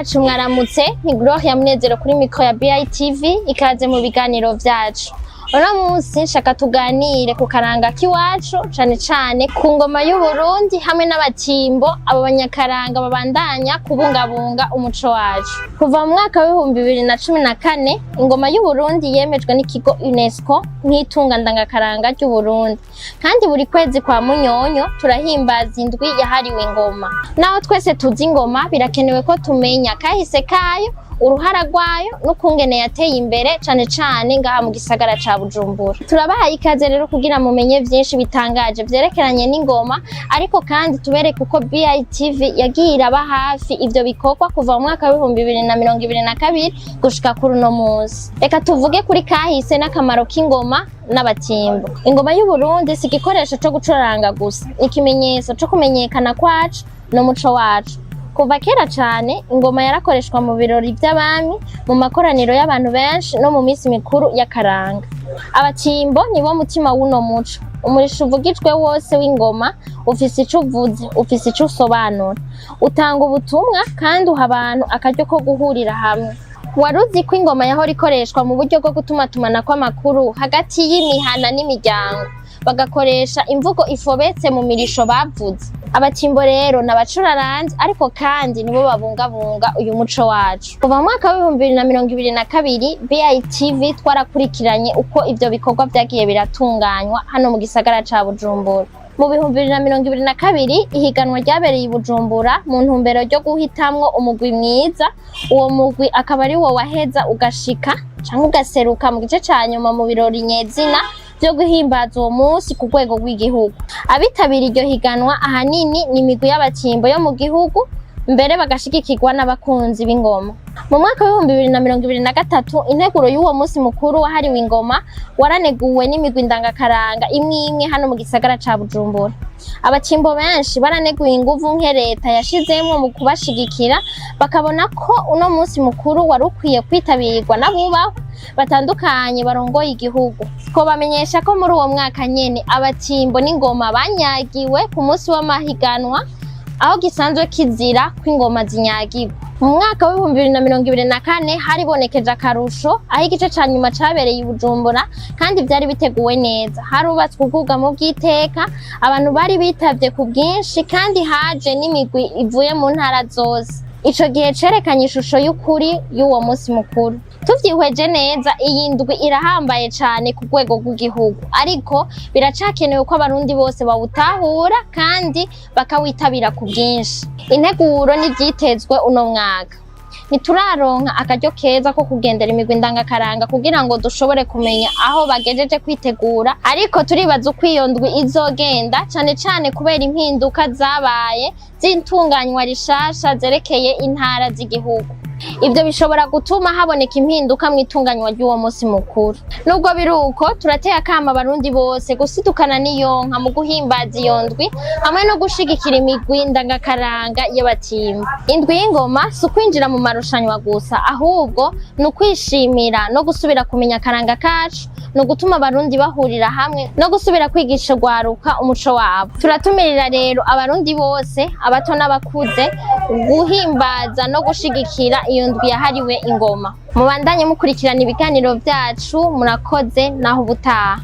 Bacu, mwaramutse. Ni Gloria Munezero kuri micro ya BITV. Ikaze mu biganiro vyacu. Uno munsi nshaka tuganire ku karanga k'iwacu, cane cane ku ngoma y'Uburundi hamwe n'abatimbo, abo banyakaranga babandanya kubungabunga umuco wacu. Kuva mu mwaka w'2014, ingoma y'Uburundi yemejwe n'ikigo UNESCO nk'itunga ndangakaranga ry'Uburundi, kandi buri kwezi kwa Munyonyo turahimbaza indwi yahariwe ingoma. Naho twese tuzi ingoma, birakenewe ko tumenya kahise kayo, uruhara rwayo n'ukungene yateye imbere, cane cane ngaha mu gisagara ca Bujumbura. Turabahaye ikaze rero kugira mumenye vyinshi bitangaje vyerekeranye n'ingoma, ariko kandi tubereke uko BITV yagiye iraba hafi ivyo bikorwa kuva mu mwaka w'2022 gushika kuri uno munsi. Reka tuvuge kuri kahise n'akamaro k'ingoma n'abatimbo. Ingoma y'Uburundi si igikoresho co gucuranga gusa, ni ikimenyetso co kumenyekana kwacu n'umuco wacu. Kuva kera cane, ingoma yarakoreshwa mu birori vy'abami, mu makoraniro y'abantu benshi no mu minsi mikuru y'akaranga. Abatimbo nibo mutima w'uno muco. Umurisho uvugijwe wose w'ingoma ufise ico uvuze, ufise ico usobanura, utanga ubutumwa kandi uha abantu akaryo ko guhurira hamwe. Wari uzi ko ingoma yahora ikoreshwa mu buryo bwo gutumatumanako amakuru hagati y'imihana n'imiryango, bagakoresha imvugo ifobetse mu mirisho bavuze? Abatimbo rero ni abacuraranzi, ariko kandi nibo babungabunga uyu muco wacu. Kuva mu mwaka w'2022, BITV twarakurikiranye uko ivyo bikorwa vyagiye biratunganywa hano mu gisagara ca Bujumbura. Mu 2022, ihiganwa ryabereye i Bujumbura mu ntumbero ryo guhitamwo umugwi mwiza. Uwo mugwi akaba ari wo waheza ugashika canke ugaseruka mu gice ca nyuma mu birori nyezina vyo guhimbaza uwo munsi ku rwego rw'igihugu. Abitabira iryo higanwa ahanini ni imigwi y'abatimbo yo mu gihugu, mbere bagashigikirwa n'abakunzi b'ingoma. Mu mwaka w'2023, integuro y'uwo munsi mukuru wahariwe ingoma waraneguwe n'imigwi ndangakaranga imwe imwe hano mu gisagara ca Bujumbura. Abatimbo benshi baraneguye inguvu nke leta yashizemwo mu kubashigikira, bakabona ko uno munsi mukuru wari ukwiye kwitabirwa n'abubahwa batandukanye barongoye igihugu. Twobamenyesha ko muri uwo mwaka nyene abatimbo n'ingoma banyagiwe ku munsi w'amahiganwa, aho gisanzwe kizira ko ingoma zinyagirwa. Mu mwaka w'2024 haribonekeje akarusho, aho igice ca nyuma cabereye i Bujumbura kandi vyari biteguwe neza. Harubatswe ubwugamo bw'iteka, abantu bari bitavye ku bwinshi, kandi haje n'imigwi ivuye mu ntara zose. Ico gihe cerekanye ishusho y'ukuri y'uwo munsi mukuru. Tuvyihweje neza, iyi ndwi irahambaye cane ku rwego rw'igihugu, ariko biracakenewe ko Abarundi bose bawutahura kandi bakawitabira ku bwinshi. Integuro n'ivyitezwe uno mwaka: ntituraronka akaryo keza ko kugendera imigwi ndangakaranga kugira ngo dushobore kumenya aho bagejeje kwitegura, ariko turibaza uko iyo ndwi izogenda, cane cane kubera impinduka zabaye z'intunganywa rishasha zerekeye intara z'igihugu. Ivyo bishobora gutuma haboneka impinduka mu itunganywa ry'uwo munsi mukuru. Nubwo biri uko, turateye akamo Abarundi bose gusidukana n'iyonka mu guhimbaza iyo ndwi hamwe no gushigikira imigwi ndangakaranga y'abatimbo. Indwi y'ingoma si ukwinjira mu marushanwa gusa, ahubwo ni ukwishimira no gusubira kumenya akaranga kacu, ni ugutuma Abarundi bahurira hamwe no gusubira kwigisha urwaruka umuco wabo. Turatumirira rero Abarundi bose, abato n'abakuze, guhimbaza no gushigikira iyo ndwi yahariwe ingoma. Mubandanye mukurikirana ibiganiro vyacu. Murakoze, naho ubutaha.